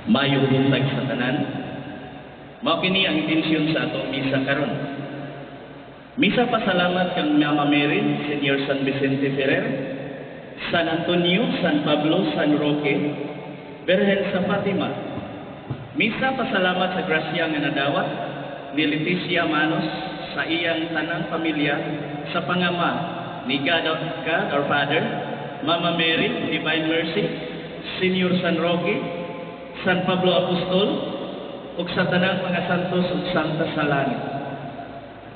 Maayong buntag sa tanan. Mao kini ang intensyon sa atong misa karon. Misa pasalamat kang Mama Mary, Senior San Vicente Ferrer, San Antonio, San Pablo, San Roque, Birhen sa Fatima. Misa pasalamat sa grasya nga nadawat ni Leticia Manos sa iyang tanang pamilya sa pangama ni God, God our Father, Mama Mary, Divine Mercy, Senior San Roque, San Pablo Apostol, ug sa tanang mga santos ug santa sa langit.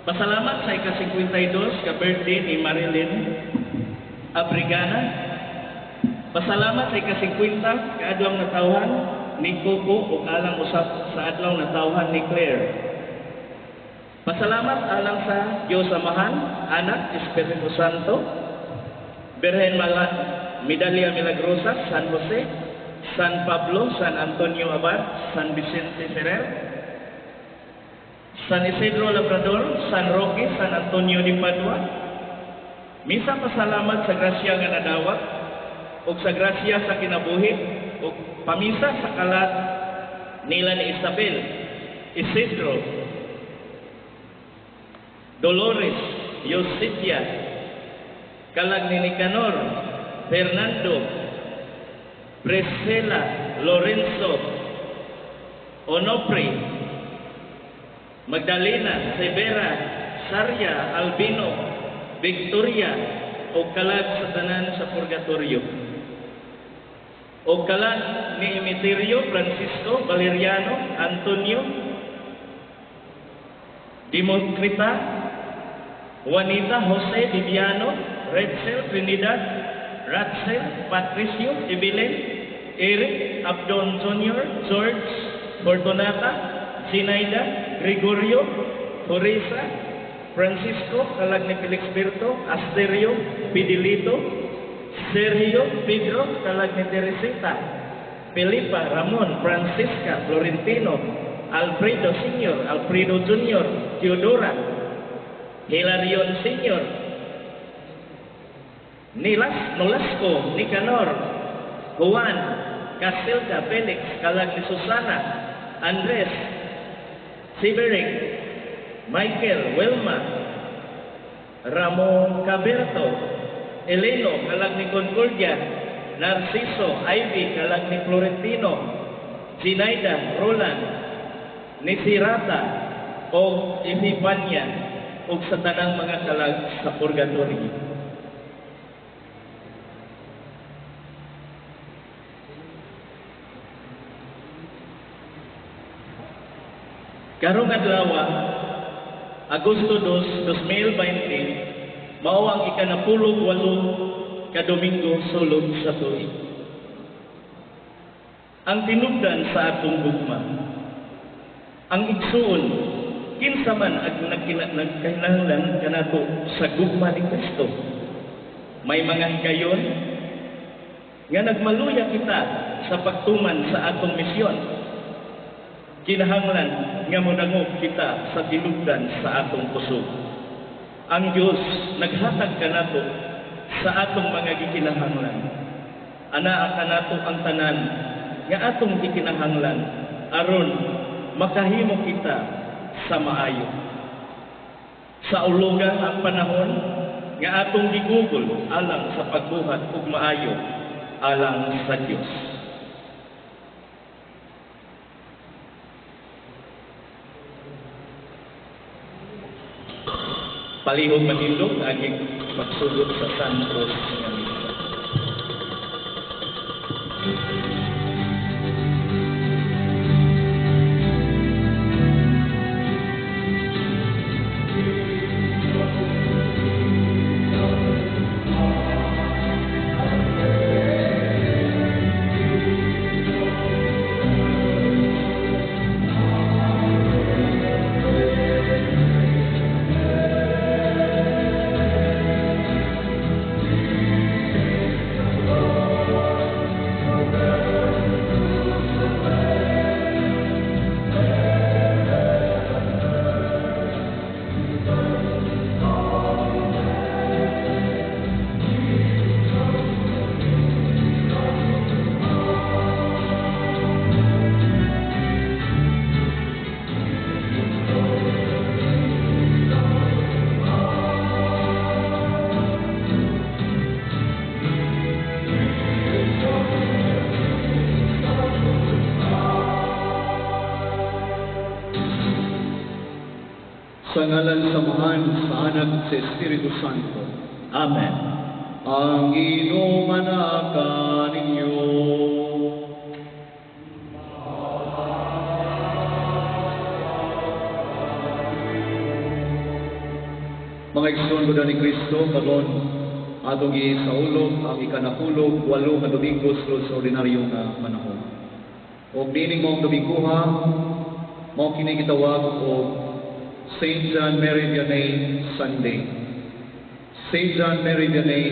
Pasalamat sa ika-52 ka birthday ni Marilyn Abrigana. Pasalamat sa ika-50 ka adlaw natawhan ni Coco ug alang usab sa adlaw natawhan ni Claire. Pasalamat alang sa Dios Amahan, Anak, Espiritu Santo, Birhen Mala, Medalya Milagrosa, San Jose, San Pablo, San Antonio Abad, San Vicente Ferrer, San Isidro Labrador, San Roque, San Antonio de Padua. Misa pasalamat sa grasya nga nadawat ug sa grasya sa kinabuhi ug pamisa sa kalat nila ni Isabel, Isidro, Dolores, Yositia, kalag ni Nicanor, Fernando, Priscilla, Lorenzo, Onofre, Magdalena, Severa, Saria, Albino, Victoria, o kalag sa tanan sa purgatorio. O kalag ni Emiterio, Francisco, Valeriano, Antonio, Democrita, Juanita, Jose, Viviano, Retzel, Trinidad, Ratzel, Patricio, Evelyn, Eric, Abdon Jr., George, Fortunata, Zinaida, Gregorio, Teresa, Francisco, kalag ni Felix Berto, Asterio, Fidelito, Sergio, Pedro, kalag ni Teresita, Felipa, Ramon, Francisca, Florentino, Alfredo Sr., Alfredo Jr., Teodora, Hilarion Sr., Nilas Nolasco, Nicanor, Juan, Casilda, Felix, kalag ni Susana, Andres, Siberic, Michael, Wilma, Ramon Caberto, Eleno, kalag ni Concordia, Narciso, Ivy, kalag ni Florentino, Zinaida, Roland, Nisirata, o Epifania, ug sa tanang mga kalag sa purgatorio. Karong adlaw, Agosto 2, 2020, mao ang ikanapulog walo ka Domingo sulod sa tuig. Ang tinubdan sa atong gugma. Ang igsuon, kinsa man ang nagkinahanglan kanato sa gugma ni Kristo. May mga higayon nga nagmaluya kita sa pagtuman sa atong misyon. Kinahanglan nga modangop kita sa tinubdan sa atong kusog. Ang Dios naghatag kanato sa atong mga gikinahanglan. Anaa kanato ang tanan nga atong gikinahanglan aron makahimo kita sa maayo. Sa uluga ang panahon nga atong gigugol alang sa pagbuhat og maayo alang sa Dios. Palihog manindog aging pagsugod sa San Cruz nga misa. Sa ngalan sa Amahan, sa Anak, sa Espiritu Santo. Amen. Ang Ginoo manaka ninyo. Mga igsoon ko ni Kristo, karon atong gisaulog ang ikanahulog walo nga Domingo sulod sa ordinaryo nga panahon. Og niining maong Dominguha, mao kini gitawag og Saint John Mary Vianney Sunday. Saint John Mary Vianney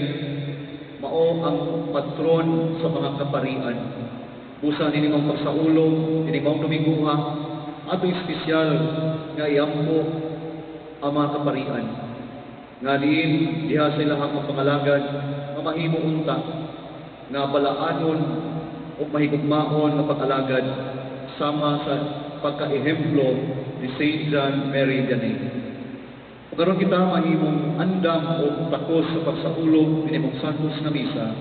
mao ang patron sa mga kaparian. Busa niini maong pagsaulog, niini maong Dominguha, atong espesyal nga iampo ang mga kaparian. Nga diin diha sa ilahang mga pangalagad nga mahimo unta nga balaanon o mahigugmaon nga pag-alagad sama sa pagkaehemplo ni Saint John Mary Vianney. Ug karon kita mahimong andam o takos sa pagsaulog niini maong santos nga misa,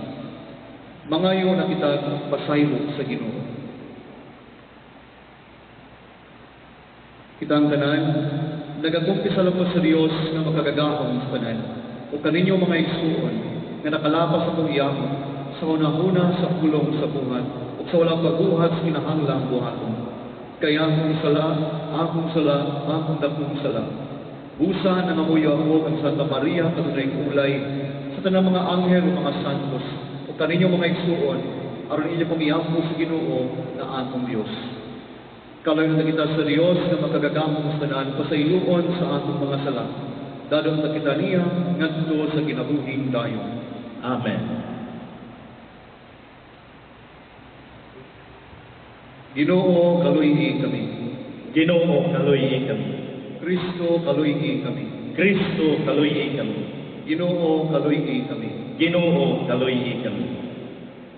mangayo na kita pasaylo sa Ginoo. Kitang tanan, nagakumpisal ako sa Dios nga makagagahom sa tanan, ug kaninyo mga igsuon nga nakalapas akong iyamo sa hunahuna sa pulong sa buhat ug sa walang pagbuhat sa kinahanglang buhaton. Kaya akong sala, akong sala, akong dakong sala. Busa nangamuyo ako kang Santa Maria kanunay ulay sa tanang mga anghel ug mga santos ug kaninyo mga igsuon aron inyo pong iampo sa Ginoo nga atong Dios. Kaloy na kita sa Dios nga makagagamong sa tanan pasayloon sa atong mga sala. Dadon ta kita niya ngadto sa kinabuhing dayon. Amen. Ginoo, kaluy-i kami. Ginoo, kaluy-i kami. Kristo, kaluy-i kami. Kristo, kaluy-i kami. Ginoo, kaluy-i kami. Ginoo, kaluy-i kami.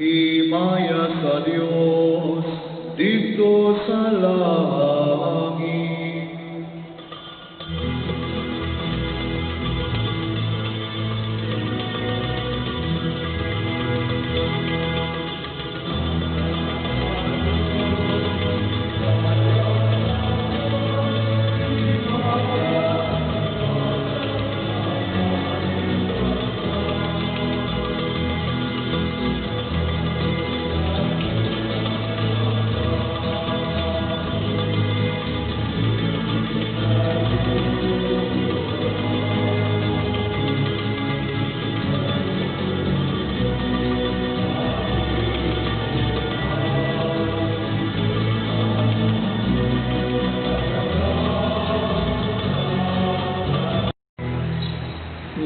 Himaya sa Dios dito sa langit.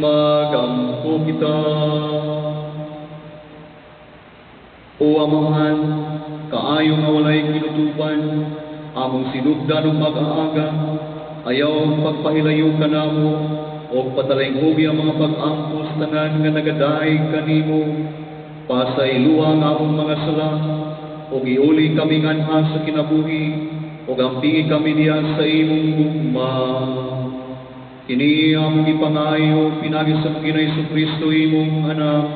Magampo kita. O Amahan, kaayo nga walay kinutuban, among sinugdan ug mag-aaga, ayaw pagpahilayo kanamo, og patalinghugi ang mga pag-ampo sa tanan nga nagadaig kanimo. Pasayloa ang among mga sala, ug iuli kami nganha sa kinabuhi, ug ampingi kami diha sa imong gugma. Kini among gipangayo pinaagi sa among Ginoong Hesukristo imong anak,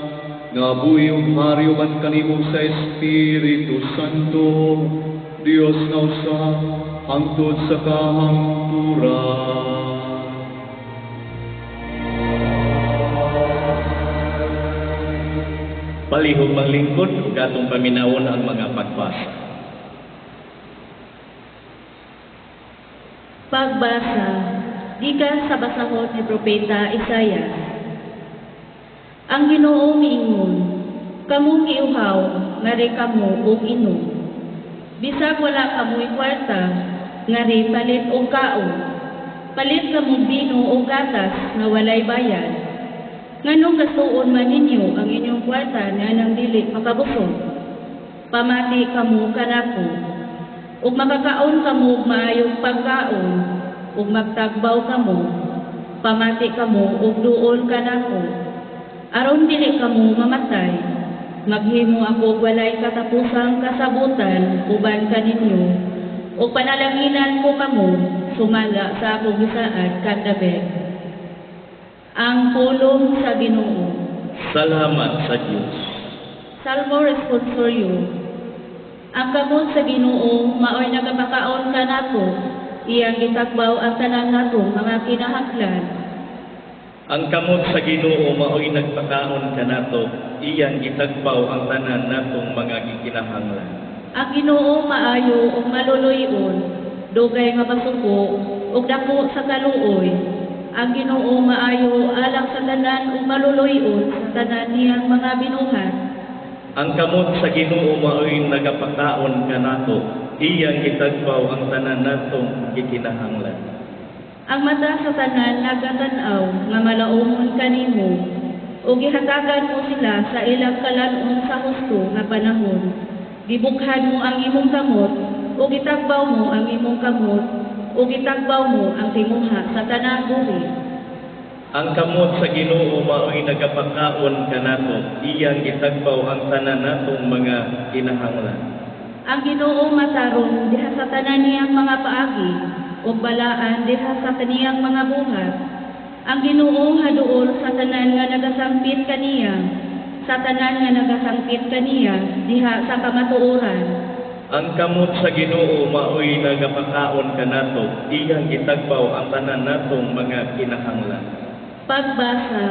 nga buhi ug hari uban kanimo sa Espiritu Santo, Dios nga usa, hangtod sa kahangturan. Palihog manglingkod ug atong paminawon ang mga pagbasa. Pagbasa gikan sa basahon ni Propeta Isayas. Ang Ginoo miingon, kamong giuhaw, ngari kamo og inom. Bisag wala kamoy kwarta, ngari palit og kaon. Palit kamo bino og gatas nga walay bayad. Nganong gastuon man ninyo ang inyong kwarta nga nang dili makabusog? Pamati kamo kanako, ug makakaon kamo og maayong pagkaon, ug magtagbaw kamo. Pamati kamo ug duol kanako, aron dili kamo mamatay. Maghimo ako og walay katapusang kasabutan uban kaninyo, ug panalanginan ko kamo sumala sa akong gisaad kada. Ang pulong sa Ginoo. Salamat sa Dios. Salmo Responsorio. Ang kamot sa Ginoo maoy nagapakaon kanako, Iyang gitagbaw ang tanan natong mga kinahanglan. Ang kamot sa Ginoo maoy nagpakaon kanato, iyang gitagbaw ang tanan natong mga gikinahanglan. Ang Ginoo maayo ug maluluy-on, dugay nga masuko ug dako sa kaluoy. Ang Ginoo maayo alang sa tanan ug maluluy-on sa tanan niyang mga binuhat. Ang kamot sa Ginoo maoy nagapakaon kanato, iyang gitagbaw ang tanan natong gikinahanglan. Ang mata sa tanan nagatan-aw nga malaumon kanimo, ug gihatagan mo sila sa ilang kalan-on sa husto nga panahon. Gibukhan mo ang imong kamot, ug gitagbaw mo ang imong kamot, ug gitagbaw mo ang tinguha sa tanang buhi. Ang kamot sa Ginoo maoy nagapakaon kanato, iyang gitagbaw ang tanan natong mga kinahanglan. Ang Ginoo matarong diha sa tanan niyang mga paagi, ug balaan diha sa kaniyang mga buhat. Ang Ginoo haduol sa tanan nga nagasangpit kaniya, sa tanan nga nagasangpit kaniya diha sa kamatuoran. Ang kamot sa Ginoo maoy nagapakaon kanato, iyang gitagbaw ang tanan natong mga kinahanglan. Pagbasa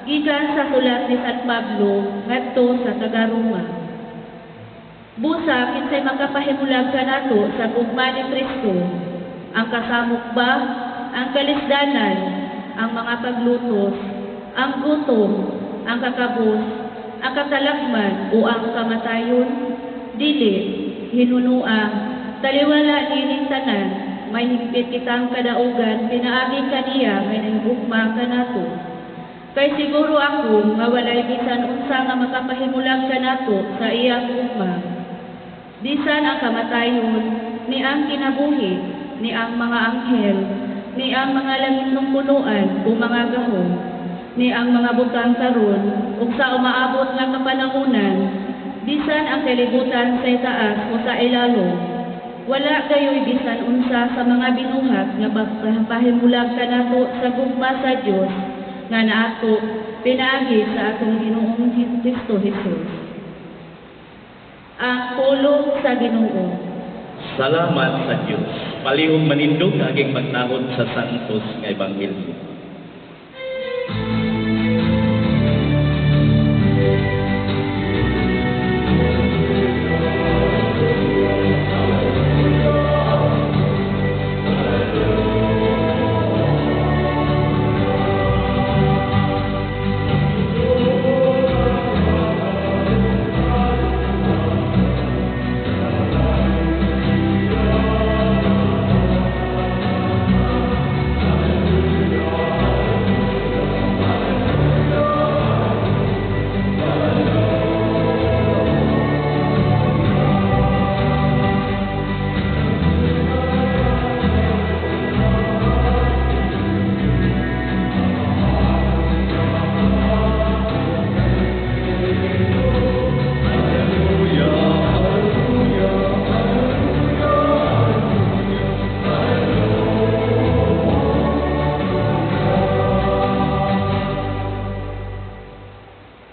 gikan sa sulat ni San Pablo ngadto sa taga-Roma. Busa kinsay makapahimulag kanato sa gugma ni Kristo, ang kasamok ba, ang kalisdanan, ang mga paglutos, ang gutom, ang kakabos, ang katalagman o ang kamatayon? Dili, hinunua, taliwala nining tanan, may higpit kitang kadaugan pinaagi kaniya may nahigugma kanato. Kay siguro ako nga walay bisan unsa nga makapahimulag kanato sa iyang gugma. Bisan ang kamatayon, ni ang kinabuhi, ni ang mga anghel, ni ang mga langitnong punuan o mga gahom, ni ang mga butang karon ug sa umaabot nga kapanahunan, bisan ang kalibutan sa itaas o sa ilalom, wala gayoy bisan unsa sa mga binuhat nga pahimulag kanato sa gugma sa Dios nga naato pinaagi sa atong Ginoong Kristo Jesus. Ang pulong sa Ginoo. Salamat sa Dios. Palihog manindog aging pagtahod sa santos nga ebanghelyo.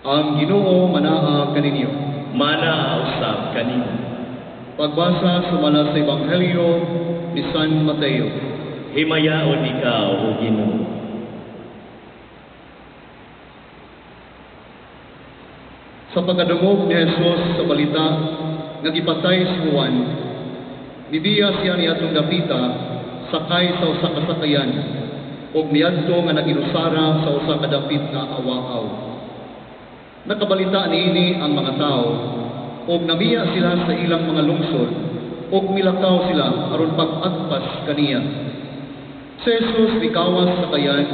Ang Ginoo manaa kaninyo. Manaa usab kaninyo. Pagbasa sumala sa Ebanghelyo ni San Mateo. Himayaon ikaw, o Ginoo. Sa pagkadungog ni Jesus sa balita nga gipatay si Juan, nibiya siya niadtong dapita sakay sa usa ka sakayan ug niadto nga naginusara sa usa ka dapit nga awa-aw. Nakabalita niini ang mga tao ug namiya sila sa ilang mga lungsod ug milakaw sila aron pag-agpas kaniya. Si Jesus mikawas sa sakayan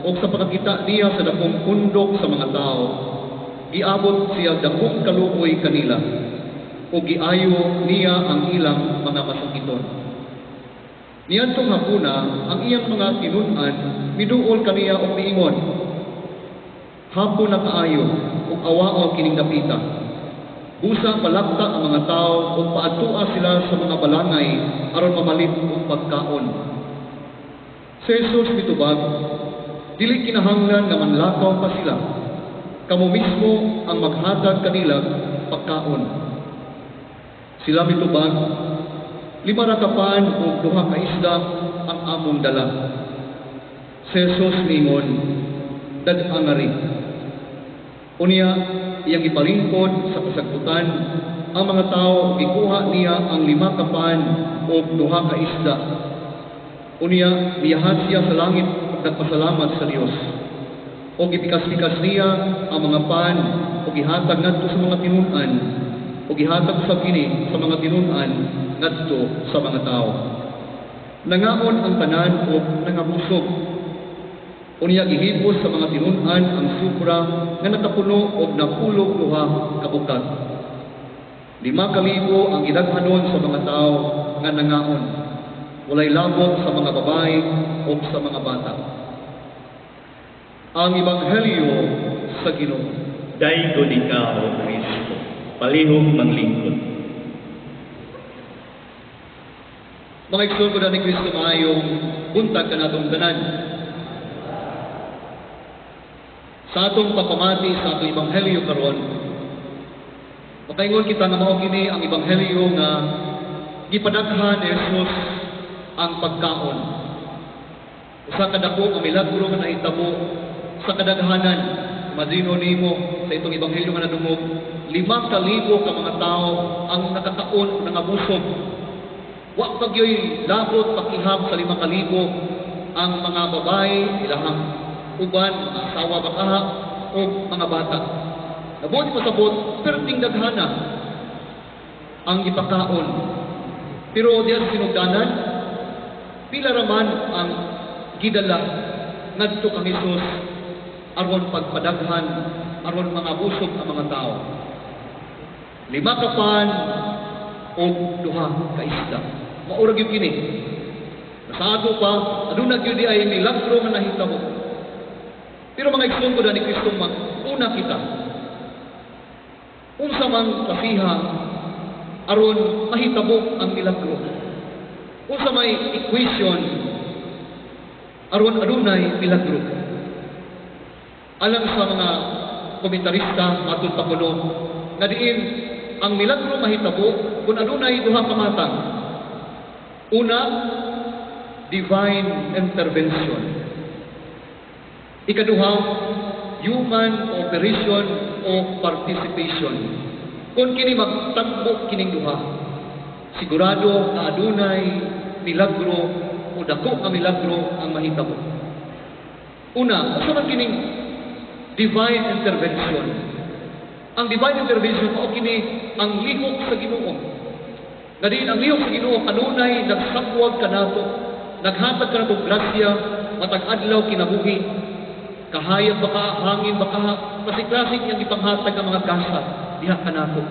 ug sa pagkakita niya sa dakong pundok sa mga tao, giabot siya dakong kaluoy kanila ug giayo niya ang ilang mga masakiton. Niadtong hapuna ang iyang mga tinun-an miduol kaniya ug miingon, "Hapon na kaayo ug awaaw kining dapita. Busa palakta ang mga tao ug paadtua sila sa mga balangay aron mamalit og pagkaon." Si Jesus mitubag, "Dili kinahanglan nga manlakaw pa sila. Kamo mismo ang maghatag kanila pagkaon." Sila mitubag, "Lima ra ka pan ug duha ka isda ang among dala." Si Jesus miingon, "Dad-a ngari." Unya, iyang ipalingkod sa kasagbutan ang mga tao, gikuha niya ang lima ka pan ug duha ka isda. Unya, miyahat siya sa langit ug nagpasalamat sa Dios. O gipikas-pikas niya ang mga pan ug gihatag ngadto sa mga tinun-an, ug gihatag usab kini sa mga tinun-an ngadto sa mga tao. Nangaon ang tanan ug nangabusog. Unya gihipos sa mga tinun-an ang sobra nga nakapuno og 12 ka bukag. 5,000 ang gidaghanon sa mga tao nga nangaon. Walay labot sa mga babae o sa mga bata. Ang Ebanghelyo sa Ginoo. Daygon ikaw, O Kristo. Palihog manglingkod. Mga igsoon ko ni Kristo, maayong buntag kanatong tanan. Sa atong pagpamati sa atong Ebanghelyo karon, makaingon kita nga mao kini ang Ebanghelyo nga gipadaghan ni Jesus ang pagkaon. Usa ka dako nga milagro nga nahitabo sa kadaghanan. Imagino nimo sa itong Ebanghelyo nga nadungog, 5,000 ka mga tawo ang nakakaon o nangabusog. Wa pa gyoy labot pakihap sa 5,000 ang mga babae, ilahang uban, mga asawa bakaha o mga bata. Nabuti pasabot, perting daghana ang ipakaon. Pero diyan sa sinugdanan, pila raman ang gidala ngadto kang Hesus aron pagpadaghan, aron mga busog ang mga tao. 5 ka pan og 2 ka isda. Maura gyud kini. Sa ato pa, aduna gyud di ay milagro nga nahitabo. Pero mga igsoon ko ni Kristo, mag-una kita. Unsa man kasiha aron mahitabo ang milagro? Unsa may equation aron adunay milagro? Alang sa mga komentarista, matud pa kuno nga diin ang milagro mahitabo kung adunay duha ka matang. Una, divine intervention. Ikaduha, human cooperation o participation. Kung kini magtagbo kining duha, sigurado nga adunay milagro o dako nga milagro ang mahitabo. Una, asa man kining divine intervention? Ang divine intervention mao kini ang lihok sa Ginoo. Nga diin ang lihok sa Ginoo kanunay nagsabwag kanato, naghatag kanato grasya matag adlaw kinabuhi. Kahayag baka, hangin baka, klase-klase iyang ipanghatag ang mga gasa diha kanato.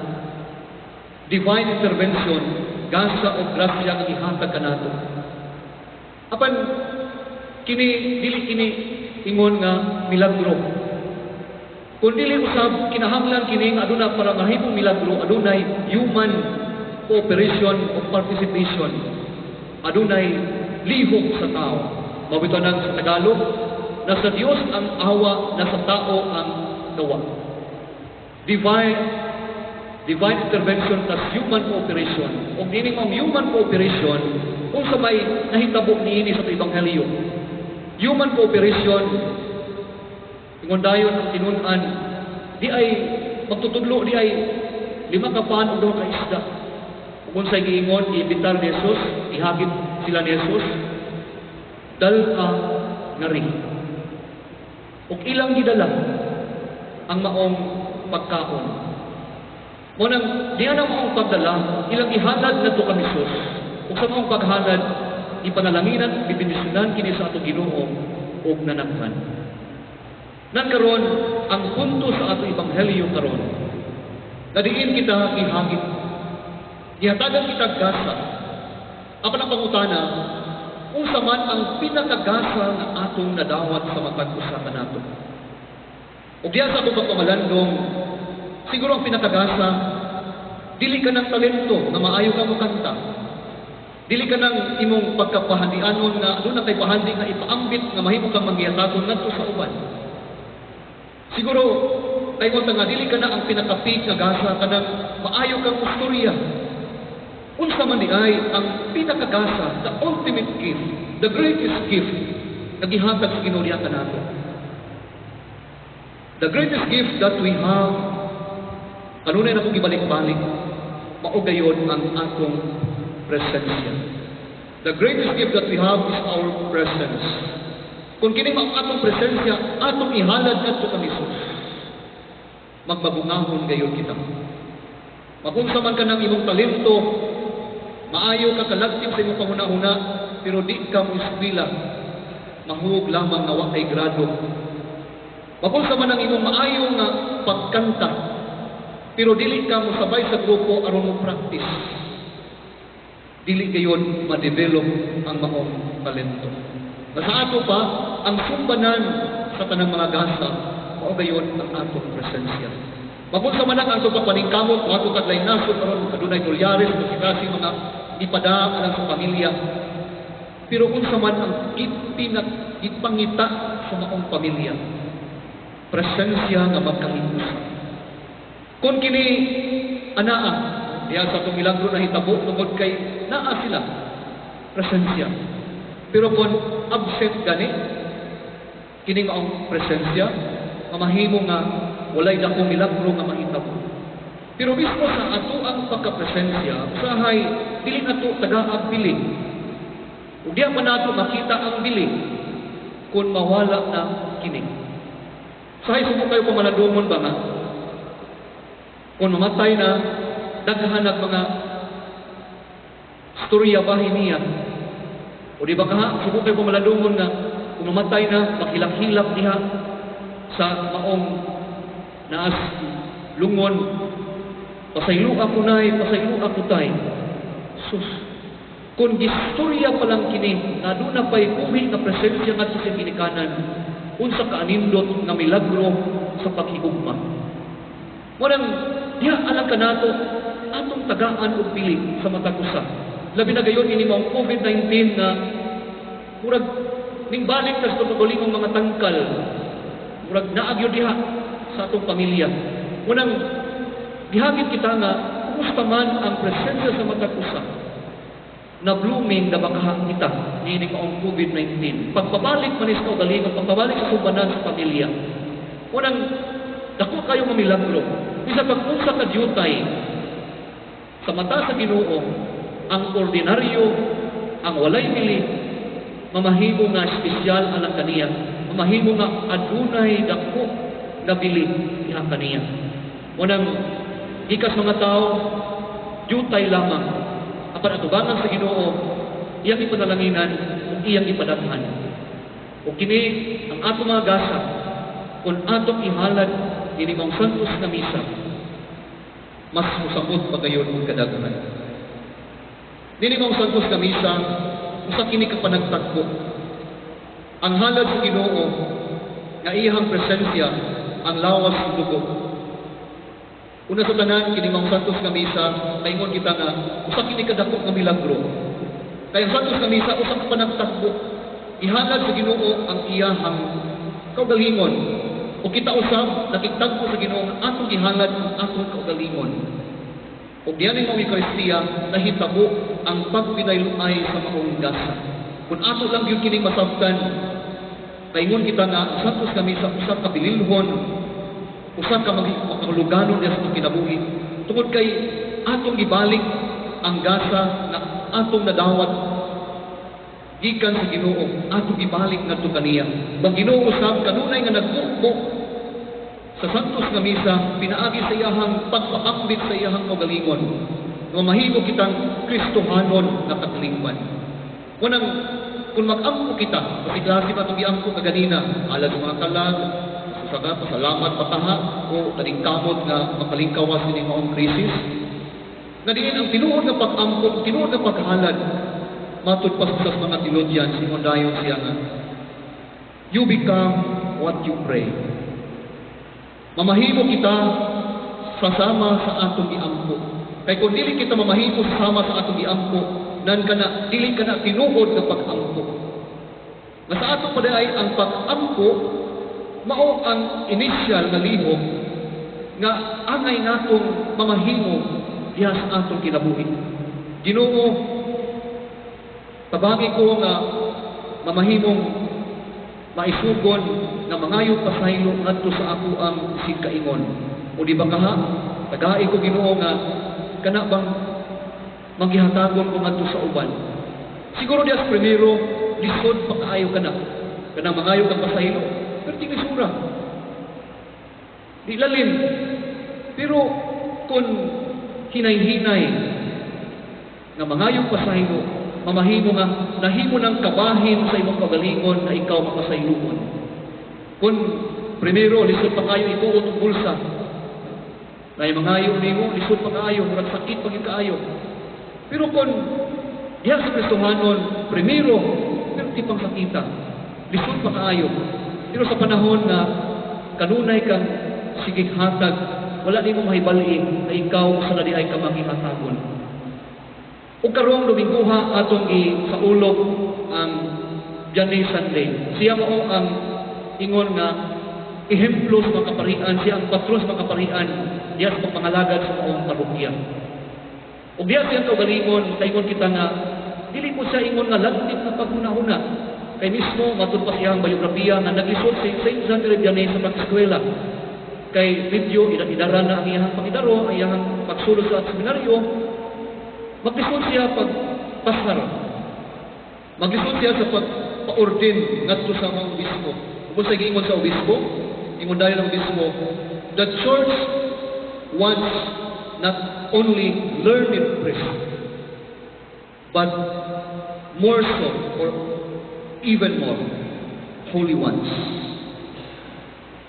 Divine intervention, gasa o grasya ang ihatag kanato. Apan kini dili kini ingon nga milagro. Kung dili usab kinahanglan kini nga aduna para mahimong milagro, adunay human cooperation o participation. Adunay lihok sa tao. Mabito nang sa Tagalog, nasa Dios ang awa, nasa tao ang gawa. Divine intervention plus human cooperation. Og nining mong human cooperation, unsa may nahitabo niini sa Ebanghelyo? Human cooperation, ingon dayon ang tinun-an, di ay magtutudlo, di ay 5 ka pan ug 2 ka isda. Ug unsay giingon, giimbitar ni Jesus, ihagit sila ni Jesus, dal-a ngari. Ug ilang gidala ang maong pagkaon. Mo nang diha na maong pagdala, ilang gihalad ngadto kang Jesus. Ug sa maong paghalad, ipanalanginan, bibendisyonan kini sa atong Ginoo ug nanaghan. Nan karon ang punto sa atong ebanghelyo karon, nga diin kita gihagit, gihatagan kita gasa. Apan ang pangutana, unsa man ang pinakagasa nga atong nadawat sa matag usa kanato? Ug diha sa atong pagpamalandong, siguro ang pinakagasa, dili ka ng talento nga maayo ka mokanta. Dili ka ng imong pagkapahandianon nga aduna kay pahandi nga ipaambit nga mahimo kang manggihatagon ngadto sa uban. Siguro kay unta nga dili ka na ang pinakapik nga gasa kanang maayo kang istorya. Unsa man diay ang pinakagasa, the ultimate gift, the greatest gift na gihatag sa Ginoo diha kanato? The greatest gift that we have, kanunay na kong gibalik-balik, mao gayon ang atong presensya. The greatest gift that we have is our presence. Kung kini mao atong presensya, atong ihalad ngadto kang Jesus, magmabungahon gayon kita. Magunsa man ka ng imong talento, maayo ka kalagtim sa imong panghuna-huna, pero di ka mo eskwela, mahug lamang nga wa kay grado. Magunsa man ang imong maayo nga pagkanta, pero dili ka mo sabay sa grupo aron mo practice, dili gayon ma-develop ang maong talento. Na sa ato pa, ang sumbanan sa tanang mga gasa, mao gayon ang atong presensya. Magunsa man ang atong pagpaningkamot, ato kag lain nasod aron adunay dolyares, kasi mga ipada alang sa pamilya. Pero unsa man ang ipinak ipangita sa maong pamilya? Presensya nga magkahiusa. Kung kini anaa, diya sa atong milagro na hitabo tungod kay naa sila presensya. Pero kung absent gani kini maong presensya, mamahimo nga walay dakong milagro nga mahitabo. Pero mismo sa ato ang pagkapresensya, usahay dili nato tagaag bili. Ug diya man nato makita ang bili kung mawala na kini. Usahay subo kayo pamaladungon ba nga? Kung mamatay na, daghan ang mga storya bahin niya. O di ba kaha, subo kayo pamaladungon nga kung mamatay na, makilak-hilak diha sa maong naas lungon, "Pasaylo ako, nay, pasaylo ako, tay." Sus, kung gistorya pa lang kini nga aduna pa'y buhi nga presensya ngadto sa ginikanan, unsa ka anindot nga milagro sa paghigugma. Murang diha alang kanato, atong tagaan og bili sa matag usa. Labi na gayon ini maong COVID-19 nga murag ning balik sa kaugalingong mga tangkal, murag naa gyud diha sa atong pamilya. Unang gihagit kita nga kumusta man ang presensya sa matag usa, na blooming na baka kita niining maong COVID-19. Pagpabalik man is kaugalingon, pagpabalik sa sumbanan sa pamilya. Unang dako kayo nga milagro. Bisa pag unsa ka dyutay, sa mata sa Ginoo, ang ordinaryo, ang walay bili, mamahimo nga espesyal alang kaniya, mamahimo nga adunay dako nga bili diha kaniya. Unang gikas mga tao, dyutay lamang. Apan atubangan sa Ginoo, iyang ipanalanginan ug iyang ipadaghan. Ug kini ang atong mga gasa, kung atong ihalad ini maong santos nga misa, mas musabot pa gayon og kadaghan. Nini maong santos nga misa, usa kini ka panagtagpo. Ang halad sa Ginoo nga iyang presensya, ang lawas ug dugo. Una sa tanan, kini maong santos nga misa, maingon kita nga usa kini kadako nga milagro. Kay ang santos nga misa usa ka panagtagpo. Ihalad sa Ginoo ang iyahang kaugalingon. O kita usab nakigtagpo sa Ginoo nga atong gihalad ang atong kaugalingon. O diyan maong Eukaristiya nahitabo ang pagpinayloay sa maong gasa. Kung ato lang gyud kining masabtan, kaingon kita nga ang santos nga misa usa ka bililhon, usa ka makahuluganon diha sa atong kinabuhi. Tungod kay atong gibalik ang gasa nga atong nadawat gikan sa Ginoo, atong gibalik ngadto kaniya. Bang Ginoo usab kanunay nga nagmukmok sa santos nga misa pinaagi sa iyahang pagpaambit sa iyahang kaugalingon, nga mahimo kitang Kristohanon nga katilingban. Kunang kung mag-ampo kita, kasi klase pa itong giampo kaganina, alas mga kalag, susaga, pasalamat pataha, o kaningkamot nga makalingkawas ini maong krisis, na diin ang tinuod nga pag-ampo, tinuod nga paghalad, matud pa sa mga theologians, ingon dayon siya nga, "You become what you pray." Mamahimo kita sa sama sa atong giampo. Kay kung dili kita mamahimo sa sama sa atong giampo, nan kana dili kana tinuod nga pag-ampo. Nga sa ato pa ay ang pag-ampo mao ang initial nga lihok nga angay natong mamahimo diha sa atong kinabuhi. Ginoo, tabangi ko nga mamahimong maisugon nga mangayo pasaylo ngadto sa ako ang kaingon. O di ba kaha, tagai ko, Ginoo, nga kana bang manggihatagon ko ngadto sa uban. Siguro diya sa primero, lisod pa kaayo kana. Kanang mangayo kang pasaylo, pero tinglisura. Di lalim. Pero kung hinay-hinay nga mangayong pasaylo, mamahimo nga nahimo ng kabahin sa imong kaugalingon na ikaw mapasayloon. Kung primero lisod pa kayo ituot og bulsa, na mangayo nimo, lisod pa kaayo, murag sakit pa gyud kaayo. Pero kung diha sa Kristohanon, primero, pero di pang sakita, lisod pa kaayo. Pero sa panahon nga kanunay kang sige hatag, wala nimo mahibal-i na ikaw sa na ay ka manghihatagon. Ug karong Dominguha, atong gisaulog ang Vianney Sunday. Siya mao ang ingon nga ehemplo sa mga kaparian, siya ang patron sa mga kaparian diya sa pagpangalagad sa maong parokya. Ug diya siyang kaugalingon, makaingon kita nga dili po siya ingon nga lagtit na paghuna-huna. Kay mismo matud pa siyang biografiya nga naglisod si Saint John de Vianney sa pag-eskwela. Kay medyo idara na ang iyang pangidaro, ang iyang pagsulod sa seminaryo, maglisod siya pagpasar. Maglisod siya sa pagpa-ordain ngadto sa mga obispo. Kung sa giingon sa obispo, ingon dayon ang obispo, "The church wants not only learned priests, but more so, or even more, holy ones."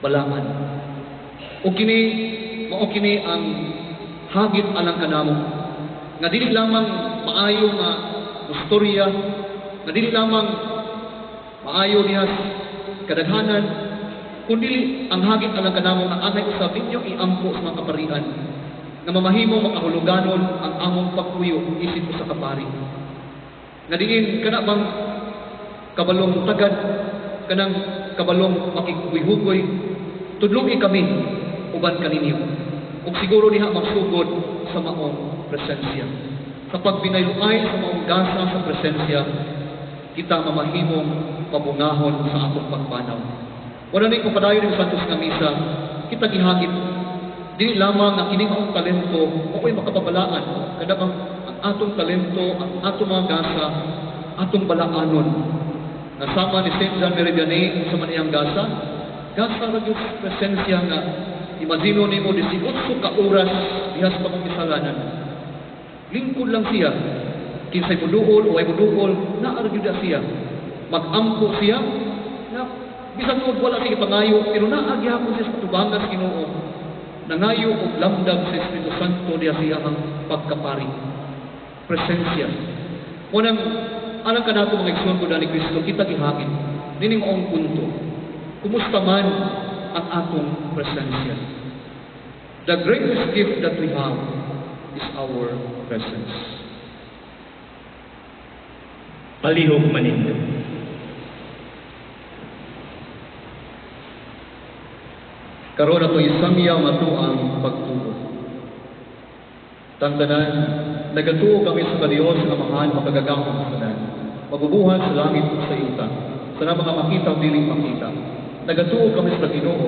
Balaan. O kini, mao kini ang hagit alang kanamo. Nga dili lamang maayo nga istorya, nga dili lamang maayo diha sa kadaghanan, kundi ang hagit alang kanamo nga angay usab ninyo iampo sa mga kaparian nga mamahimo makahuluganon ang among pagpuyo isip usa ka pari. Nga diin kana bang kabalong tagad, kanang kabalong makighugoy, tudlogi kami uban kaninyo. Ug siguro diha magsugod sa maong presensya. Sa pagbinayloay sa maong gasa sa presensya, kita mamahimong mabungahon sa atong pagpanaw. Wala ni kung padayon ng Santos nga Misa, kita gihagit dili lamang nga kini maong talento mao'y makapabalaan, kada bang ang atong talento, ang atong mga gasa, atong balaanon. Nga sama ni Saint John Marie Vianney, sa man iyang gasa, gasa ra gyud sa presensya nga imagino nimo 18 ka oras diha sa pamamisalanan. Lingkod lang siya. Kinsay muduol o ay muduol, naa ra gyud siya. Magampo siya, na bisan tungod wala siya pangayo, pero naa gihapon siya sa katubangan sa Ginoo. Nangayo og lamdag sa Espiritu Santo diha siya ang pagkapari. Presensya. Unang alang kanato, mga igsoon ko ni Kristo, kita gihagit nining maong punto. Kumusta man ang atong presensya? The greatest gift that we have is our presence. Palihog manindog. Karon ato isangyaw nga ang pagtuo. Tangtanan, nagatuo kami sa Diyos nga Amahan makagagahom sa tanan. Magbubuhat sa langit ug sa yuta. Sa mga makita o dili makita. Nagatuo kami sa Ginoo,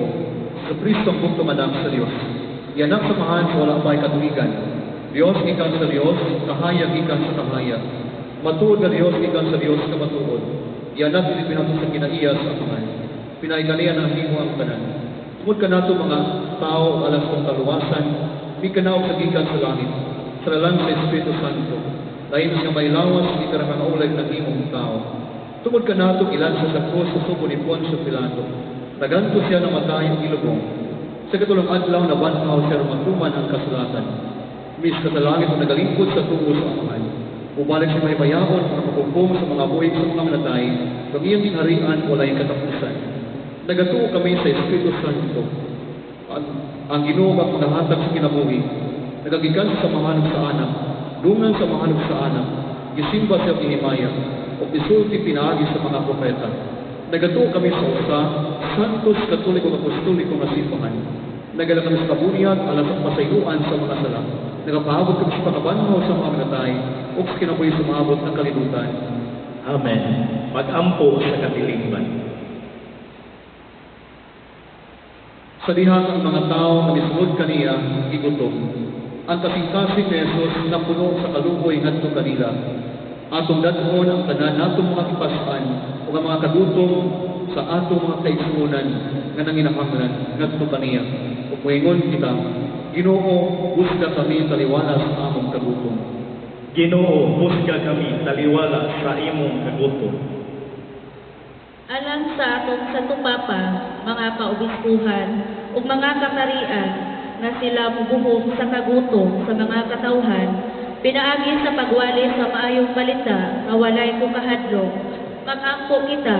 sa Kristo ang bugtong anak sa Dios. Ianak sa Amahan sa wala pa'y katuigan. Dios gikan sa Dios, kahayag gikan sa kahayag. Matuod nga Dios gikan sa Dios ka matuod. Ianak dili pinato sa kinaiya sa Amahan. Pinaagi kaniya nahimo ang tanan. Tungod kanato mga tao alang sa kaluwasan, mikanaog sa gikan sa langit, sa lalang sa Espiritu Santo, lain nga may lawas ni karangaulay ng imong tao. Tungod kanato gilansa sa krus sa sugo ni Poncio Pilato. Naganto siya namatay ug gilubong. Sa ikatulong adlaw nabanhaw siya aron matuman ang kasulatan. Miiskar sa langit ug nagalingkod sa tuo sa Amahan. Mubalik siya mahibayaon para maghukom sa mga buhi sa mga manatay, kung iyang gingharian walay katapusan. Nagatuo kami sa Espiritu Santo, ang Ginoo nga magahatag sa kinabuhi, nagagikan sa Amahan ug sa Anak, dungan sa Amahan ug sa Anak, gisimba siya gihimaya, ug gisulti pinaagi sa mga propeta. Nagatuo kami sa usa, Santos, Katoliko, Apostoliko nga simbahan. Nagala kami sa kabunyag alang sa pasayloan sa mga sala. Nagapaabot kami sa pagkabanhaw sa mga minatay ug sa kinabuhi sa maabot nga kalibutan. Amen. Pag-ampo sa katilingban. Sa dihang ang mga tao nga misunod kaniya gigutom, ang kasing-kasing ni Jesus napuno sa kaluoy ngadto kanila. Atong dad-on ang tanan natong mga kipas-an ug ang mga kagutom sa atong mga kaigsuonan nga nanginahanglan ngadto kaniya. Ug moingon kita, Ginoo, husga kami taliwala sa among kagutom. Ginoo, husga kami taliwala sa imong kagutom. Alang sa atong Santo Papa, mga kaobispuhan ug mga kakarian nga sila mubuhong sa kagutom sa mga katawhan, pinaagi sa pagwali sa maayong balita nga walay kukahadlok, mag-ampo kita.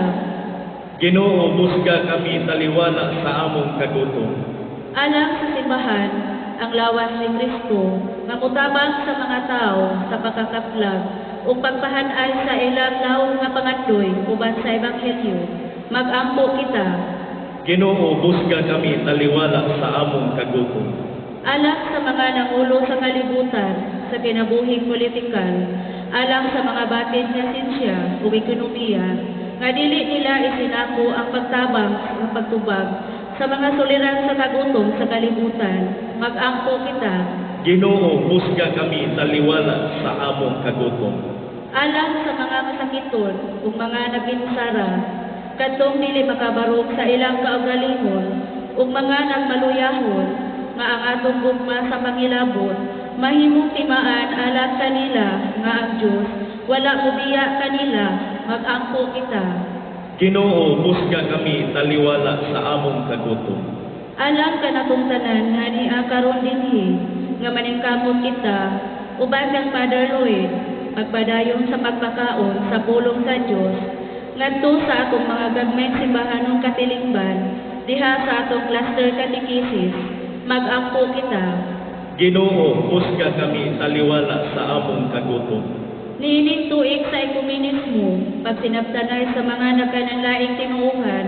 Ginoo, husga kami taliwala sa among kagutom. Alang sa simbahan, ang lawas ni Kristo nga motabang sa mga tao sa pagkakaplag ug pagpahanay sa ilang lawom nga pangandoy uban sa ebanghelyo, mag-ampo kita. Ginoo, husga kami taliwala sa among kagutom. Alang sa mga nangulo sa kalibutan sa kinabuhing politikal, alang sa mga batid nga sinsya ug ekonomiya, nga dili nila isinako ang pagtabang sa pagtubag sa mga suliran sa kagutom sa kalibutan, mag-ampo kita. Ginoo, husga kami taliwala sa among kagutom. Alang sa mga masakiton ug mga naginusara, kadtong dili makabarog sa ilang kaugalingon ug mga nagmaluyahon, nga ang atong gugma sa pangilabot mahimong timaan alang kanila nga ang Dios wala mobiya kanila, mag-ampo kita. Ginoo, husga kami taliwala sa among kagutom. Alang kanatong tanan nga nia karon dinhi nga maningkamot kita uban kang Father Lloyd pagpadayon sa pagpakaon sa pulong sa Dios ngadto sa atong mga gagmayng simbahanong katilingban diha sa atong cluster katekisis, mag-ampo kita. Ginoo, husga kami taliwala sa among kagutom. Niining tuig sa ekumenismo, pagsinabtanay sa mga nagkananlaing tinuohan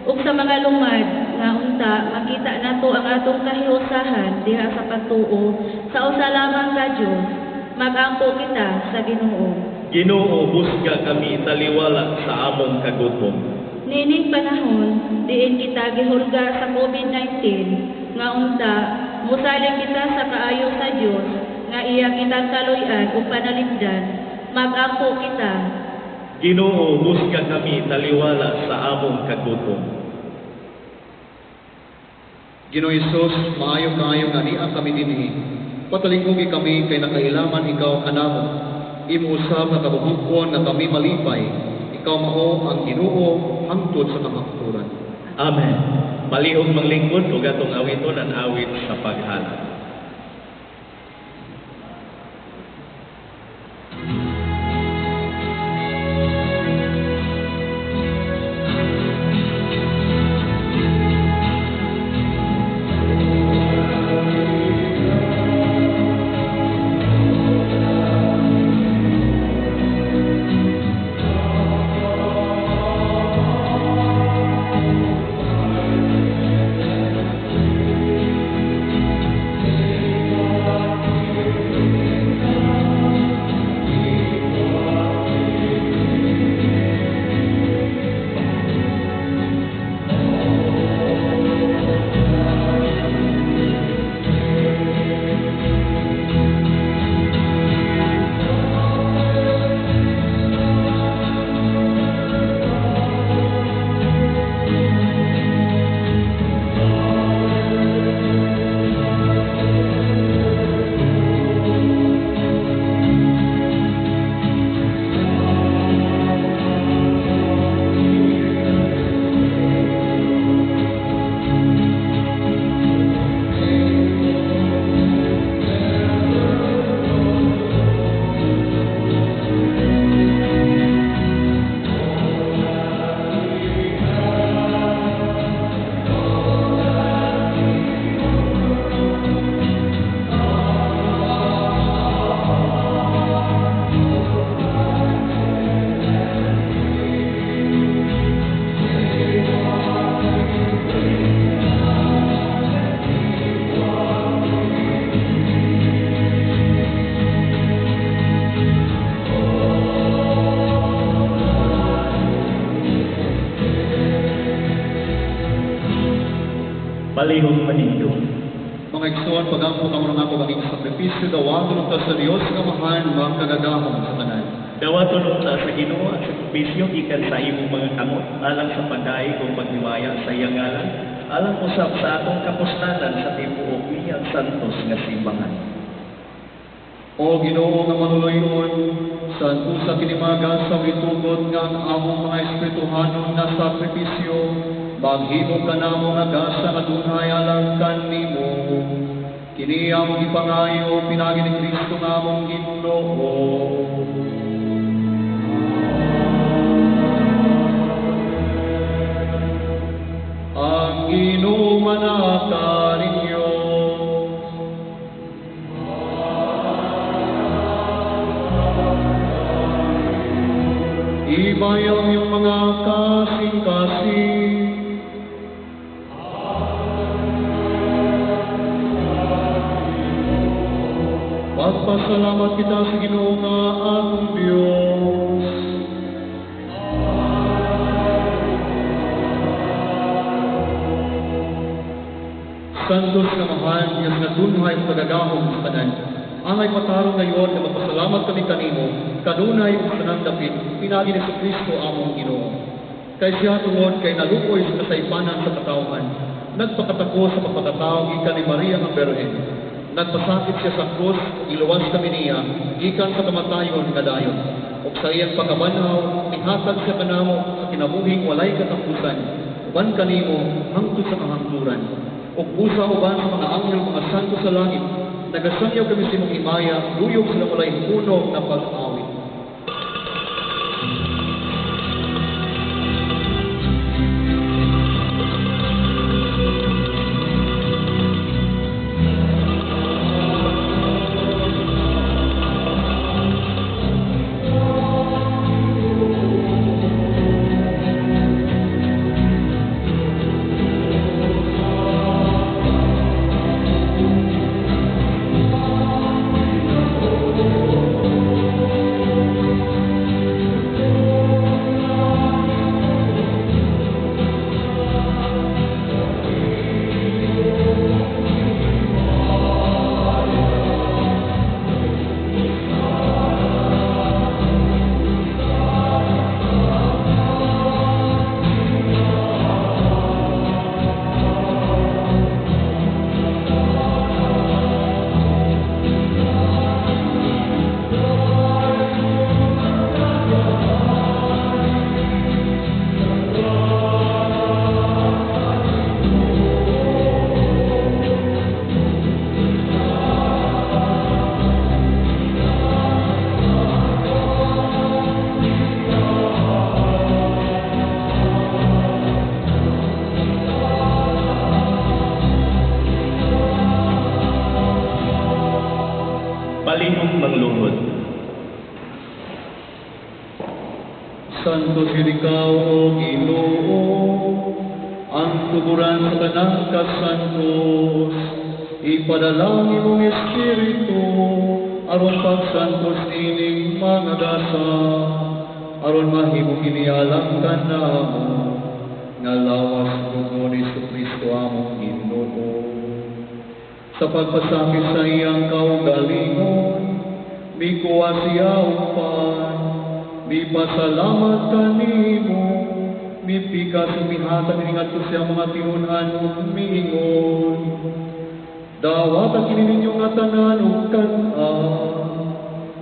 ug sa mga lumad nga unta makita nato ang atong kahiusahan diha sa pagtuo sa usa lamang ka Dios, mag-ampo kita sa Ginoo. Ginoo, husga kami taliwala sa among kagutom. Niining panahon diin kita gihulga sa COVID-19 nga unta mosalig kita sa kaayo sa Dios nga iya kitang kaluy-an ug panalipdan, mag-ampo kita. Ginoo, husga kami taliwala sa among kagutom. Ginoo Hesus, maayo kaayo nga nia kami dinhi. Patalinghugi kami kay nakailaman ikaw kanamo. Imo usab nga kabubuton nga kami malipay. Ikaw mao ang Ginoo hangtod sa kamatuoran. Amen. Palihog manglingkod ug atong awiton ang awit sa paghalad. Thank Palihog manindog. Mga igsoon, pagampo kamo ng ako maging sakripisyo, dawaton unta sa Dios nga Amahan, makagagahom sa tanan. Dawaton unta sa Ginoo ang sakripisyo gikan sa imong mga kamot alang sa pagdayeg ug paghimaya sa iyang ngalan, alang usab sa atong kapuslanan sa tibuok niyang santos nga simbahan. O Ginoo nga manuloyon, sa antusa kini mga gasa gitugot nga ang among mga espirituhanon nga sakripisyo, maghimo kanamo nga gasa nga dunay alang kanimo. Kini among gipangayo pinaagi ni Kristo nga among Ginoo. Ang Ginoo manaka ninyo. Ibayaw yung mga kasing-kasing. Magpasalamat kita sa Ginoo nga atong Dios. Santos nga mahal, Diyos nga dunhay ug kagagahom sa tanan. Angay matarong ngayon nga magpasalamat kami kanimo, kanunay ug tanang dapit, pinaagi ni Kristo among Ginoo. Kay siya tungod kay naluoy sa kasaypanan sa katawhan, nagpakatako sa pagpakatao gikan ni Maria nga Birhen. Nagpasakit siya sa krus, iluwas kami niya, gikan sa kamatayon nga dayon. Ug sa iyang pagkabanhaw, mihatag siya kanamo sa kinabuhing walay katapusan, uban kanimo hangtod sa kahangturan. Ug busa uban sa mga anghel mga santo sa langit, nagasangyaw kami sa imong himaya, luyog sa walay puno na pag-awit. Palihog mangluhod. Santo gyud ikaw, O Ginoo, ang tuburan sa tanang kasantos. Ipadala ang imong Espiritu aron pagsantos nining mga gasa, aron mahimong inialang kanamo nga lawas dugo ni Kristo among Ginoo. Sa pagpasakit sa iyang kaugalingon, mikuha siya upan, mipasalamat kanimo, mipikas umihatag ngadto siya mga tiun-an ug miingon. Dawata kini ninyo nga tanan ug kan-a,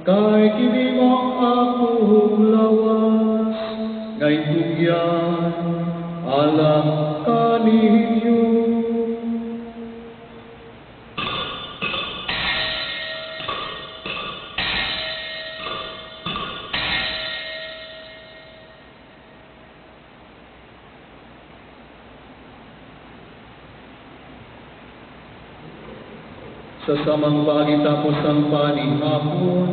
kay kini mo ang akong lawas, nga itugyan alang kaninyo. Sa samang paagi tapos ang panihapon,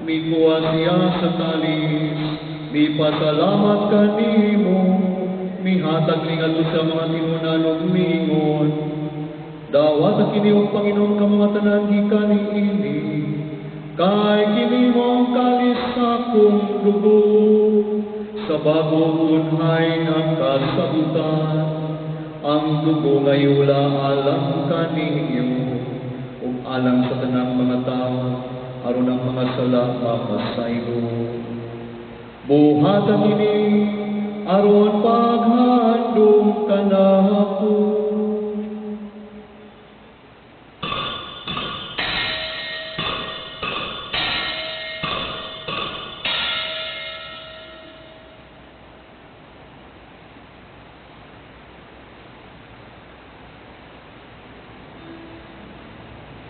mikuha siya sa kalis, mipasalamat kanimo, mihatag ni ngadto sa mga tinunan ug miingon. Dawata kini og Panginoon ka mga tanan gikan niini, kay kini mo ang kalis sa akong dugo, sa bagong unhay nga kasabutan. Ang dugo nga yula alang kaninyo ug alang sa tanang mga tawo aron ang mga sala mapasaylo. Buhatan ini aron paghandom kanako.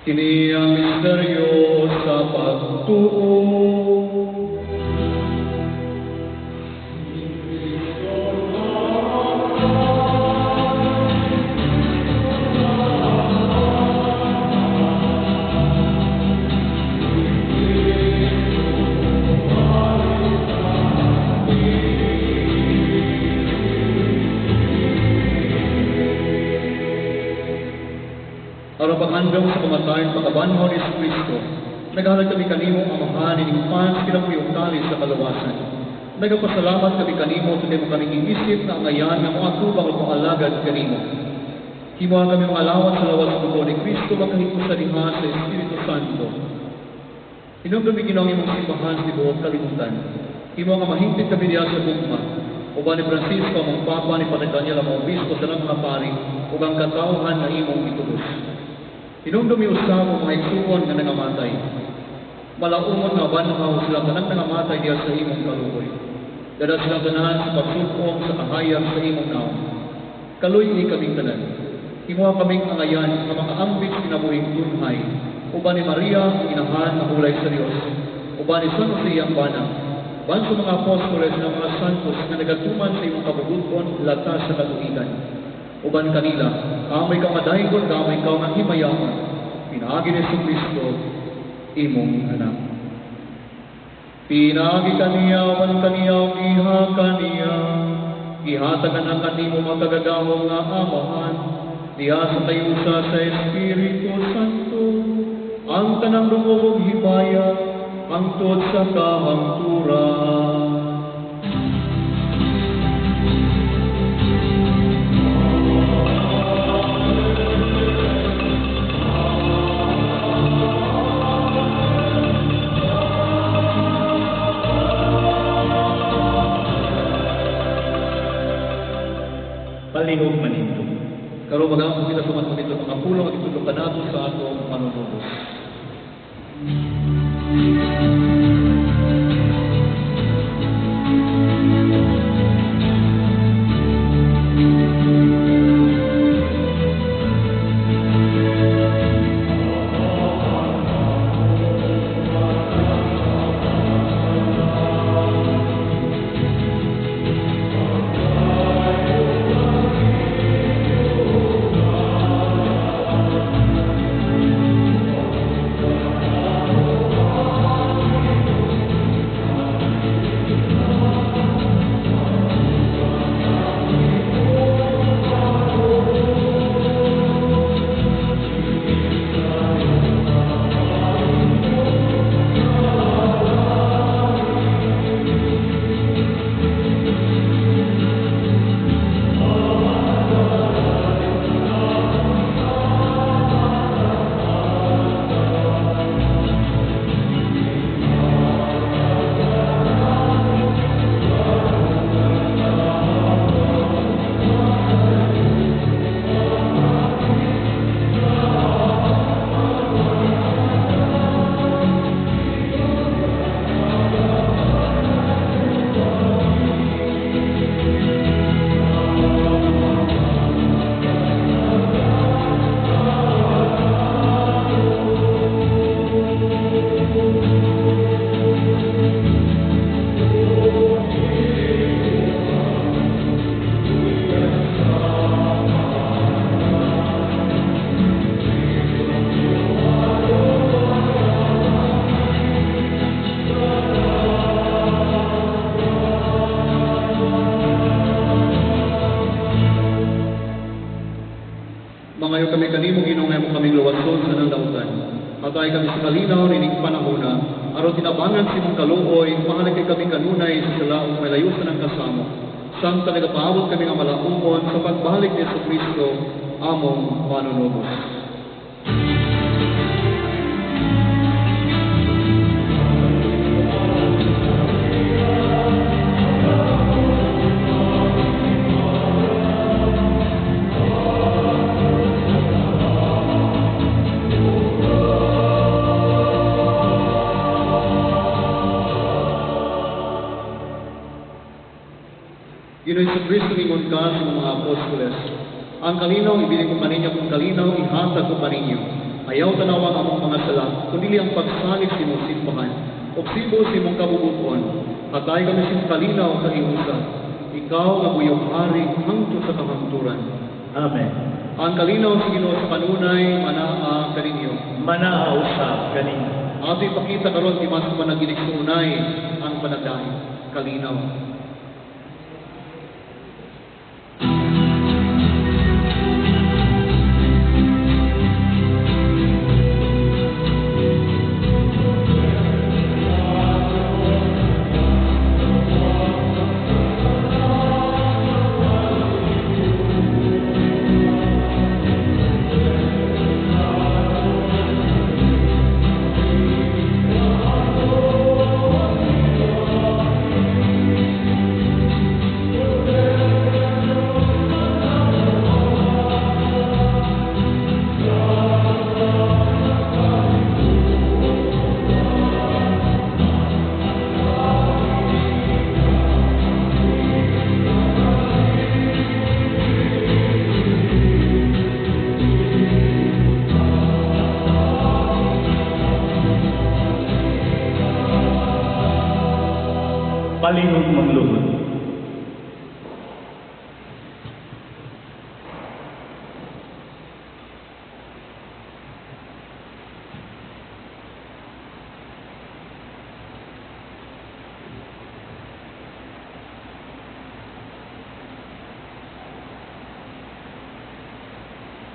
Kini ang misteryo sa pagtuo. Aron paghandom sa kamatayon pagkabanhaw ni Jesucristo, naghalad kami kanimo Amahan ining pan sa kinabuhi ug kalis sa kaluwasan. Nagapasalamat kami kanimo tungod mo kami giisip nga angayan nga moatubang ug moalagad kanimo. Himoa kami mga lawat sa lawas ug dugo ni Kristo makahigko sa diha sa Espiritu Santo. Hinumdumi Ginoo ang imong simbahan sa tibuok kalibutan. Himoa nga mahingpit kami diha sa gugma. Uban ni Francisco among Papa, ni Padre Daniel among Obispo, sa mga pari ug ang katawhan nga imong gitubos. Hinumdumi usab ang mga igsuon nga nangamatay. Malaumon nga banhaw sila tanang nangamatay diha sa imong kaluoy. Dada silang tanan sa pagsugong sa kahayag sa imong naong. Kaluy-i kaming tanan. Himoa kaming angayan nga makaambit sa kinabuhing tunhay. Uban ni Maria ang inahan nga hulay sa Dios. Uban ni San Jose ang bana. Ban sa mga apostoles ng mga santos nga nagatuman sa imong kabubut-on latas sa katuigan. Uban kanila, kamay ka madaygon, kamay ka nga himayaon. Pinaagi ni Jesucristo, imong anak. Pinaagi kaniya, uban kaniya, iha kaniya. Gihatag ang kanimo makagagahom nga Amahan, diha sa kayusa sa Espiritu Santo, ang tanang dungog ug himaya, hangtod sa kahangturan. Palihog manindog. Karon magampo kita sa mga mga pulong at itudlo kanato sa atong manunubos. Mangayo kami kanimo Ginoo nga imo kaming luwason sa nangdautan. Atay kami sa kalinaw nining panahona, aron tinabangan sa imong kaluoy, mahalagay kami kanunay sa sala ug malayusan ang kasamo. Samtang nagapaabot kami nga malaumon sa pagbalik ni Jesucristo among manunubos. Ginoong Jesucristo, ingon ka sa mga apostoles, ang kalinaw ibili ko kaninyo, kung kalinaw ihatag ko kaninyo. Ayaw tanawa ang among mga sala, kundi ang pagsalig sa imong simbahan, ug sibo sa imong kabubuton. Hatay kami sa imong kalinaw kahiusa. Ikaw nga buyong hari hangtod sa kahangturan. Amen. Ang kalinaw sa Ginoo sa kanunay manaa kaninyo. Manaa usab kaninyo. Ato ipakita karon ti mas panaginigsuunay ang panagdaig kalinaw. Palihog magluhod.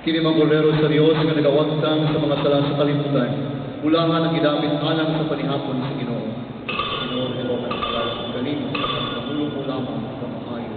Kini mga kordero sa Dios nga nagawagtang sa mga sala sa kalibutan, ulangan ang gidapit alang sa panihapon sa Ginoo. Ginoo, hibaw ka sa galing, sa kamulong mo lamang sa maayo.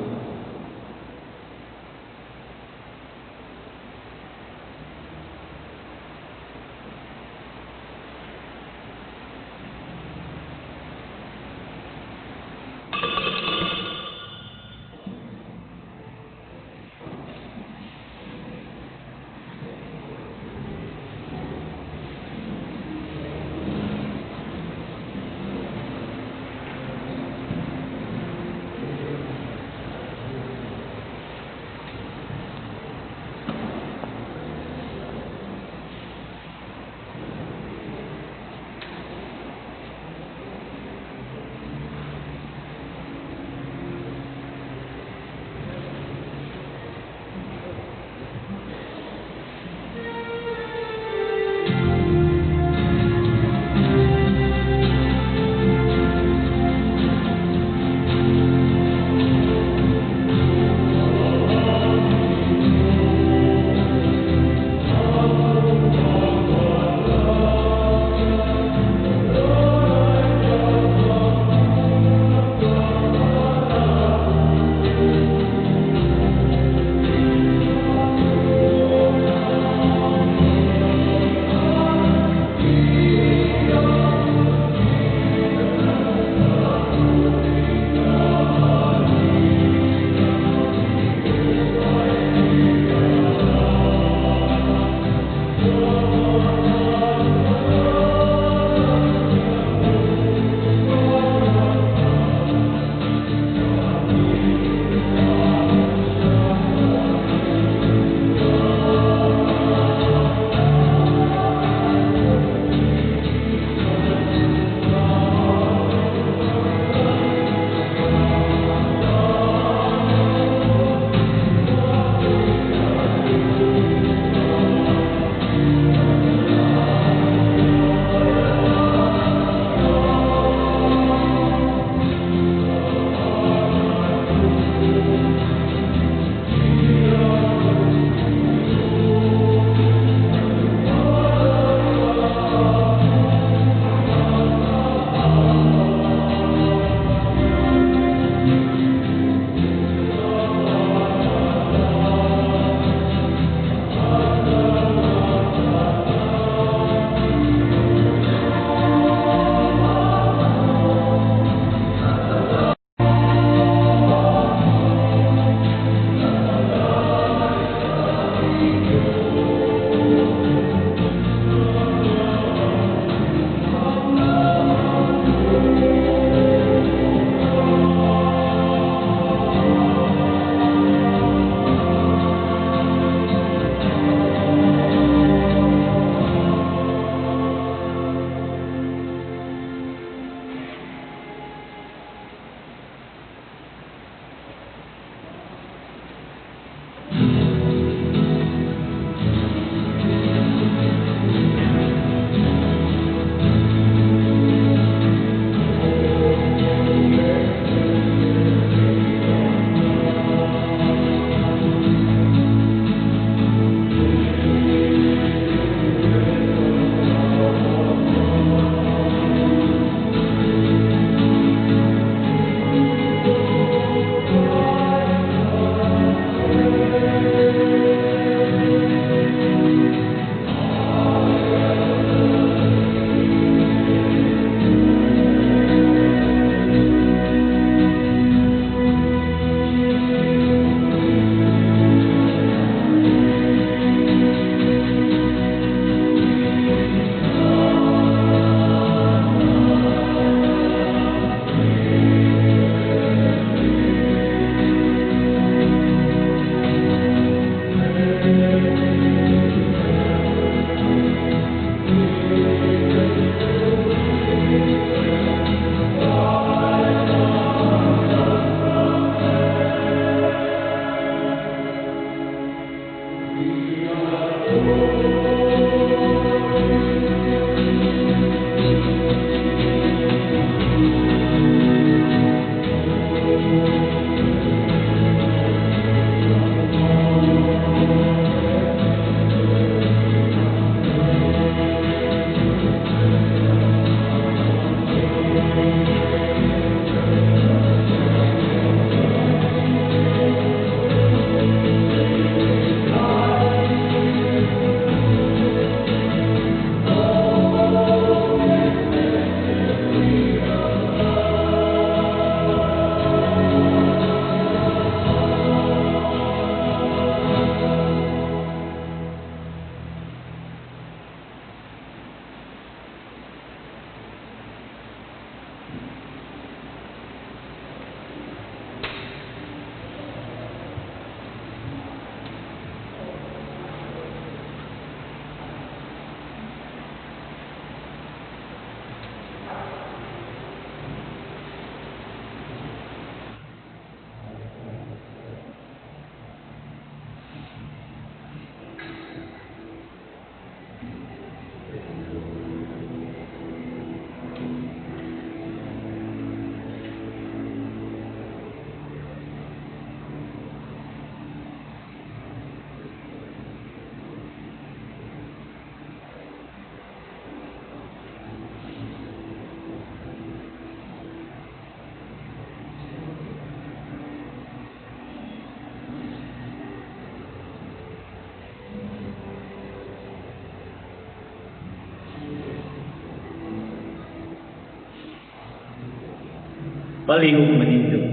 Palihog manindog.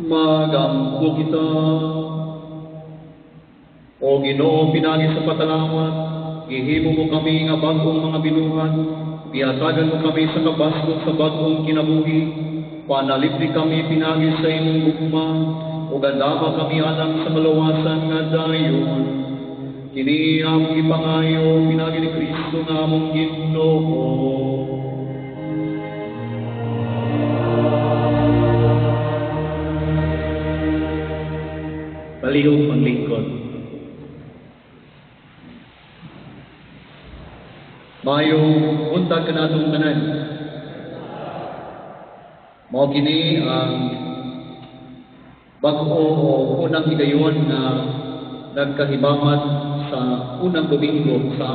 Magampo kita. O Ginoo, pinagi sa patalawan, gihimo mo kami nga bag-ong mga binuhat, gihatagan mo kami sa kabaskog sa bag-ong kinabuhi, panalipdi kami pinagi sa imong gugma, ug andama kami alang sa kalawasan nga dayon. Kini among gipangayo pinagi ni Kristo nga among Ginoo. Palihog maglingkod. Maayong buntag kanatong tanan. Mao kini ang bag-o o unang higayon nga nagkahibamat sa unang Domingo sa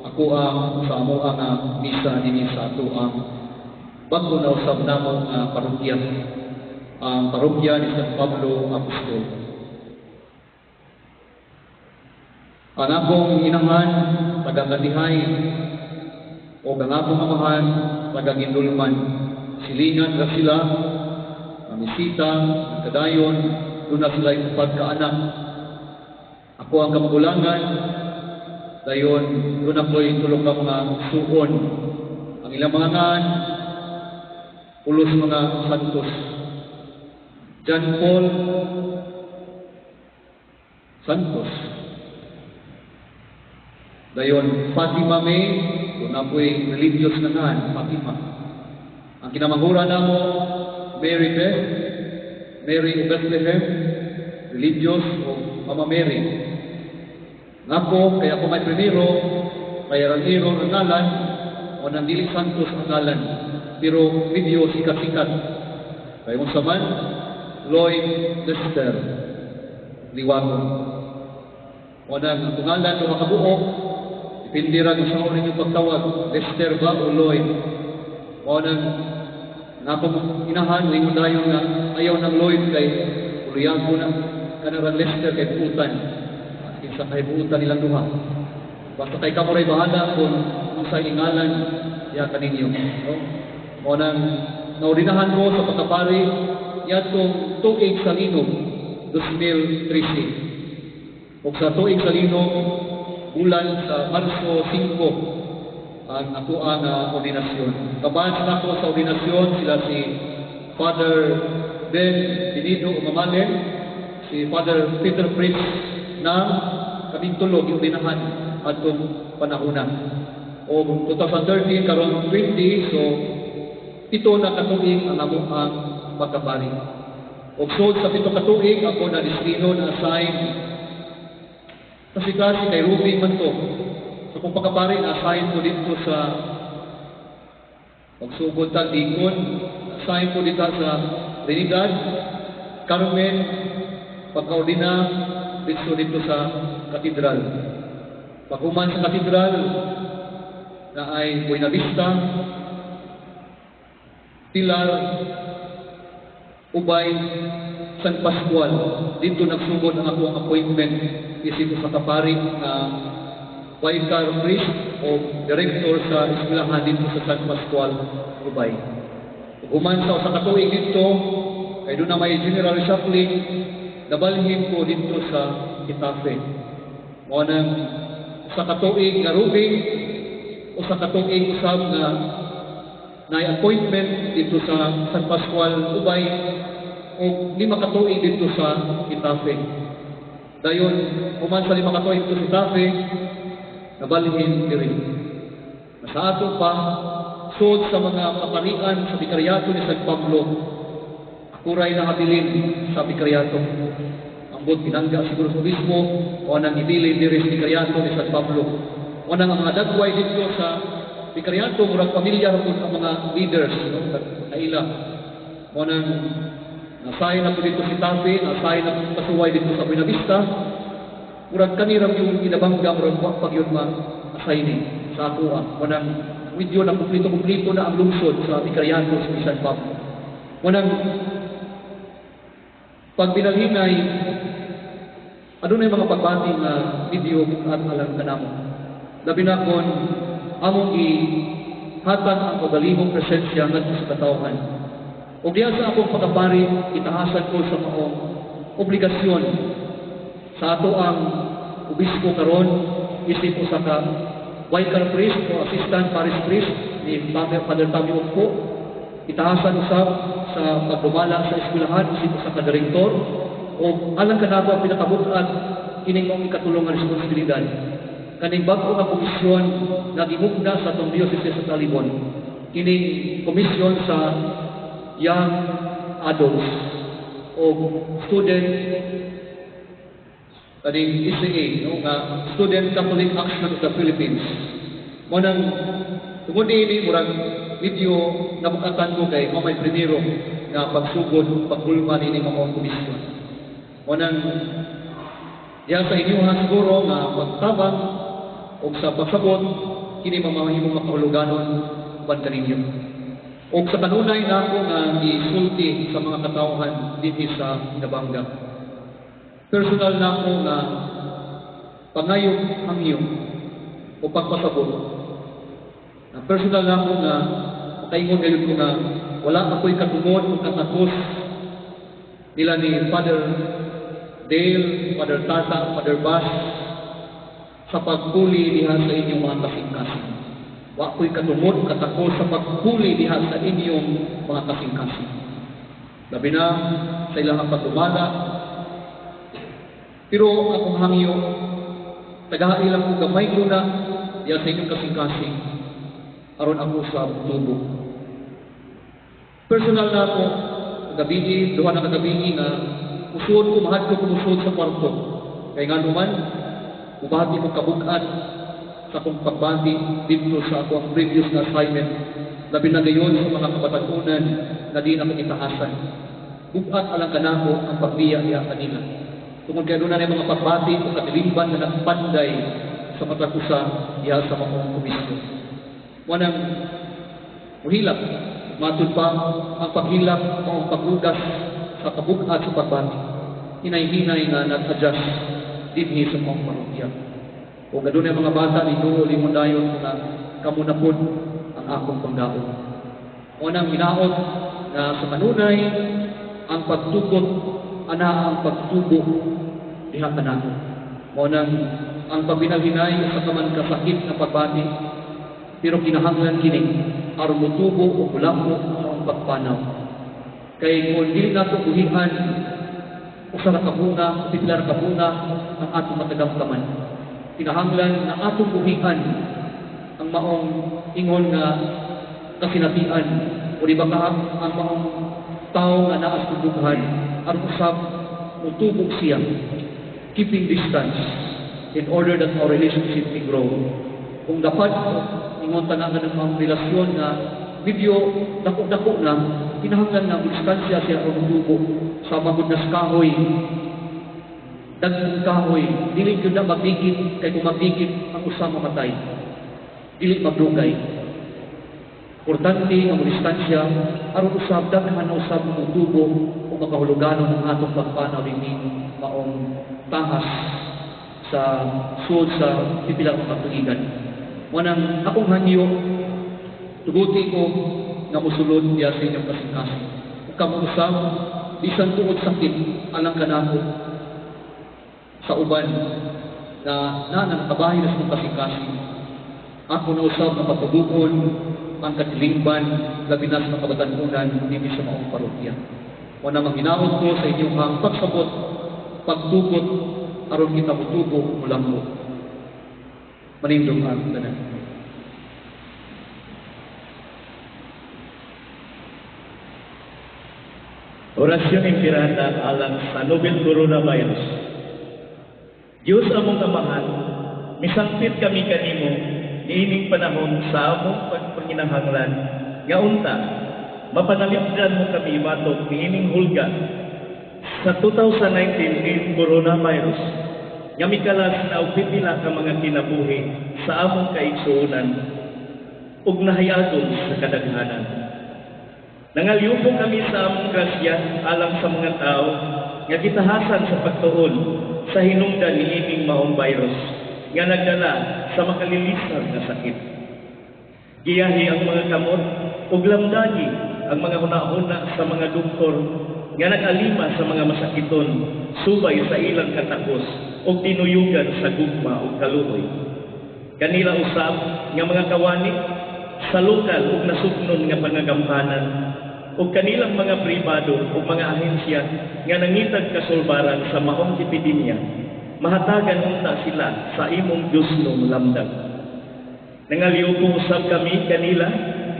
ako ang sa amo ang misa dinhi sa ato ang bag-o na usab namo nga parokya, ang parokya ni San Pablo Apostol. Ang akong inahan taga-Katihay o ang akong amahan taga-Gindulman. Silingan ra sila, mamisita, kadayon, doon na sila yung pagkaanak. Ako ang kamagulangan, dayon doon ako'y tulong ka mga suon. Ang ilang mga ngan, pulos mga santos. John Paul Santos. Dayon Fatima May, doon ako'y religious na ngan, Fatima. Ang kinamangura namo, Mary Beth, Mary of Bethlehem, religious o Mama Mary. Ngako, kaya ako may primero, kaya Ramiro ang ngalan, o nang dili Santos ang ngalan, pero medyo sikat-sikat. Kaya kung saman, Lloyd Lester, Liwagon. O nang ang ngalan o makabuo, depende ra kung saan ninyong pagtawag, Lester ba o Lloyd. O nang akong inahan, lingon dayon nga ayaw ng Lloyd kay uliyan ko na kanarang Lester kay buutan. Kinsa kay buutan nilang duha. Basta kay kamo ray bahala kung unsay ingalan ya kaninyo, no? Mo nang naordinahan ko sa pagkapari yatong tuig sa linog 2013. Ug sa tuig sa linog bulan sa Marso 5 ang ako ang ordinasyon. Kabahan nako sa ordinasyon sila si Father Ben Benido Umamalen, si Father Peter Fritz na kaming tulo giordinahan atong panahona. O 2013 karon 20, so pito na katuig ang amo ang pagkapari. Og sud sa 7 ka tuig ako na destino na assign kasi klase kay roving man to. So kung pagkapari na assign ko dito sa pagsugod tag dikon, assign ko dito sa Trinidad, Carmen, pagkaordina dito dito sa katedral. Paghuman sa katedral na ay Buena Vista, Pilar, Ubay, San Pascual. Dito nagsugod ang akong appointment isip sa kapari na vicar priest o director sa eskwelahan dito sa San Pascual, Ubay. Human sa usa ka tuig dito, kay doon na may general reshuffling, nabalhin ko dito sa Getafe. Mao nang usa ka tuig nga roving, usa ka tuig usab nga na appointment dito sa San Pascual, Ubay, o 5 ka tuig dito sa Getafe. Dayon, human sa 5 ka tuig dito sa Getafe, nabalhin diri. Sa ato pa, sud sa mga kaparian sa Vikaryato ni San Pablo, ako ray nakabilin sa Vikaryato. Ambot pinangga siguro sa obispo, o nang ibilin diri sa Vikaryato ni San Pablo. O nang ang mga dagway dito sa Vikaryato, murag pamilya ra pud ang mga leaders, no? Kaila. O nang nasayin ako dito si Tafe, nasayin ako kasuway dito sa Buena Vista, murag kanirang yung inabangga, murag wa pag yun ma-assign sa ako. O nang medyo na kumplito-kumplito na ang lungsod sa Vikaryato sa San Pablo. O nang pag binalhinay, adunay mga pagbati nga medyo at alang kanamo. Labi na kon among ihatag ang kaugalingong presensya ngadto sa katawhan. Ug diha sa akong pagkapari, itahasan ko sa maong obligasyon sa ato ang obispo karon isip usa ka vicar priest o assistant parish priest ni Father Tommy Ugpo. Itahasan usab sa pagdumala sa eskwelahan isip usa ka direktor, o alang kanako ang pinakabug-at kining maong ikatulong nga responsibilidad kaning bag-o nga komisyon nga gimugna sa atong diocese sa Talibon, kining komisyon sa young adults o student kaning SCA, no, nga Student Catholic Action of the Philippines. Mo nang tungod niini murag medyo nabukatan ko kay mao may primero nga pagsugod paghulma niini maong komisyon. Mo nang diha sa inyuha siguro nga pagtabang og sa pagsabot kini mamahimong makahuluganon uban kaninyo. Og sa kanunay nako nga gisulti sa mga katawhan dinhi sa Inabanga. Personal nako nga pangayong hangyo o pagpasabot. Na personal nako nga makaingon gayon ko nga wala ako'y katungod o katakos nila ni Father Dale, Father Tata, Father Bas sa pagpuli diha sa inyong mga kasing-kasing. Wa ko'y katungod, katakos sa pagpuli diha sa inyong mga kasing-kasing. Labi na sa ilang pagdumala. Pero akong hangyo, tagaha ilang ko gamay ko na diha sa inyong kasing-kasing, aron ako sa tubo. Personal na ako, gabi, duha na kagabi nga, usod ko, mahadlok ko musod sa kwarto. Kay nga naman, ubati ko kabugat sa akong pagbati dito sa ako ang previous na assignment. Labi na gayon sa mga kabatanunan na di na itahasan. Bugat alang kanako ang pagbiya niya kanila. Tungod kay doon na mga pagbati o katilimban na nagpanday sa matag usa diha sa maong komisyon. Wanang muhilak, matud pa ang paghilak o ang paghugas sa kabugat sa pagbati. Hinay-hinay nga nag-adjust dinhi sa maong parokya. O adunay mga bata ni Duo Limundayon nga kamo na pud ang akong panggaon. O nang hinaot na sa kanunay ang pagtugot ana ang pagtubo diha kanako. Mo nang ang pagbinalhinay sa kaman kasakit na pagbati, pero kinahanglan kini aron motubo o kulamo ang pagpanaw. Kay kung dili nato buhian usa ra ka bunga, pipila ra ka bunga ang atong matagamkaman. Kinahanglan na atong buhian ang maong ingon nga kasinatian o di ba ka ang maong tao nga naa sa dughan aron usab mutubo siya, keeping distance in order that our relationship may grow. Kung dapat ingon ta nga ang relasyon nga medyo dako-dako na, kinahanglan nga distansya siya aron mutubo sa magud nas kahoy. Dagkong kahoy, dili gyud na magdikit, kay kung magdikit ang usa mamatay. Dili magdugay. Importante nga mo distansya aron usab daghan na usab mutubo o makahuluganon ang atong pagpanaw dinhi maong tahas sa sulod sa pipila ka katuigan. Mao nang akong hangyo, tuguti ko nga mosulod diya sa inyong kasing-kasing. Ug kamo usab bisan tungod sakit alang kanako sa uban na na nakabahin na sa inyong kasing-kasing. Ako na usab nga patubukon ang katilingban labi na sa mga kabatan-unan dinhi sa maong parokya. Mao nang manghinaot ko sa inyong pagsabot, pagtugot aron kita motubo molambo. Manindog ang tanan. Orasyon Impirata alang sa novel coronavirus. Diyos among Amahan, misangpit kami kanimo niining panahon sa among pagpanginahanglan nga unta mapanalipdan mo kami batok niining hulga sa 2019 coronavirus nga mikalas na og pipila ka mga kinabuhi sa among kaigsuonan ug nahayagon sa kadaghanan. Nangalyupo kami sa among grasya alang sa mga tao nga gitahasan sa pagtuon sa hinungdan niining maong virus nga nagdala sa makalilisang nga sakit. Giyahi ang mga kamot ug lamdagi ang mga hunahuna sa mga doktor nga nag-alima sa mga masakiton subay sa ilang katakos ug tinuyugan sa gugma ug kaluoy. Kanila usab nga mga kawani sa lokal ug nasugnon nga pangagampanan ug kanilang mga pribado ug mga ahensya nga nangitag kasulbaran sa maong epidemya, mahatagan unta sila sa imong Diyosnong lamdag. Nangalyupo usab kami kanila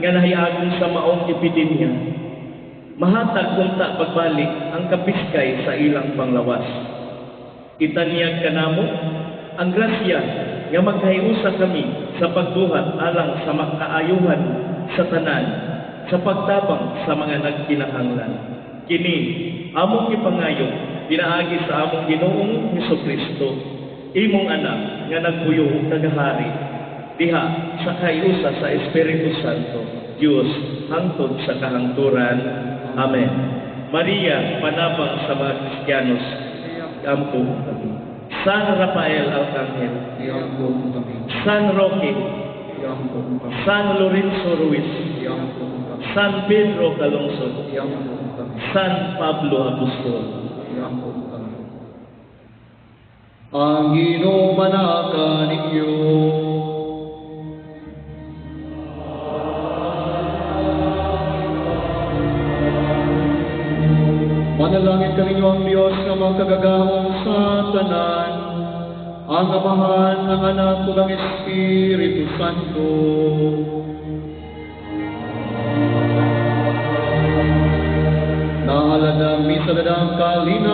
nga nahiagong sa maong epidemya, mahatag unta pagbalik ang kapiskay sa ilang panglawas. Itanyag kanamo ang grasya nga magkahiusa kami sa pagbuhat alang sa makaayuhan sa tanan, sa pagtabang sa mga nagkinahanglan. Kini among ipangayo pinaagi sa among Ginoong Hesukristo, imong anak nga nagpuyo ug nagahari diha sa kahiusa sa Espiritu Santo, Dios hangtod sa kahangturan. Amen. Maria, panabang sa mga Kristiyanos, ampo kami. San Rafael Arcangel, Iampo kami. San Roque, Iampo kami. San Lorenzo Ruiz, Iampo kami. San Pedro Calungsod, Iampo kami. San Pablo Apostol. Iampo kami. Ang Ginoo manaka ninyo. Manalangin kaninyo ang Diyos nga makagagahom sa tanan, ang Amahan, ang Anak, ug ang Espiritu Santo. Nahalad ang misa na ng kalinaw.